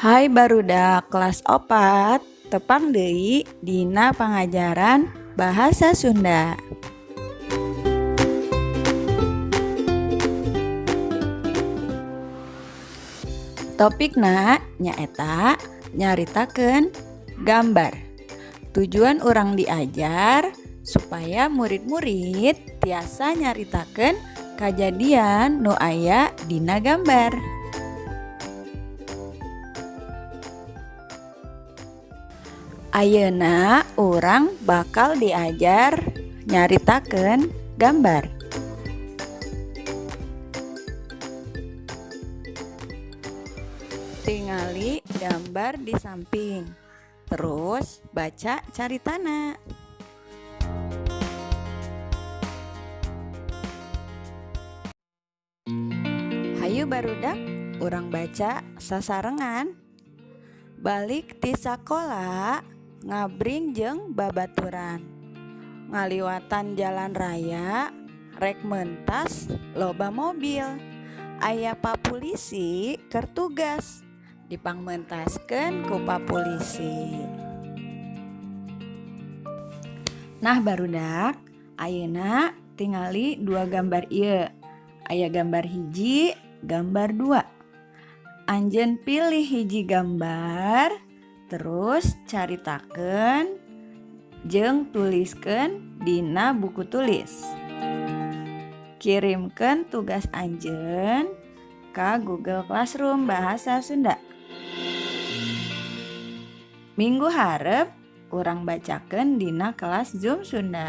Hai barudak kelas 4, tepang deui dina pangajaran Bahasa Sunda. Topikna nyaeta nyaritakeun gambar. Tujuan urang diajar supaya murid-murid tiasa nyaritakeun kajadian nu aya dina gambar. Ayeuna urang bakal diajar nyaritakeun gambar. Tingali gambar di samping, terus baca caritana. Hayu barudak, urang baca sasarengan. Balik ti sakola ngabring jeung babaturan. Ngaliwatan jalan raya rek mentas loba mobil. Aya papulisi keur tugas dipangmentaskeun ku papulisi. Nah barudak, ayeuna tingali dua gambar ieu. Aya gambar 1, gambar 2. Anjeun pilih hiji gambar, terus caritakeun jeung tuliskeun dina buku tulis. Kirimkeun tugas anjeun ka Google Classroom Bahasa Sunda. Minggu hareup urang bacakeun dina kelas Zoom Sunda.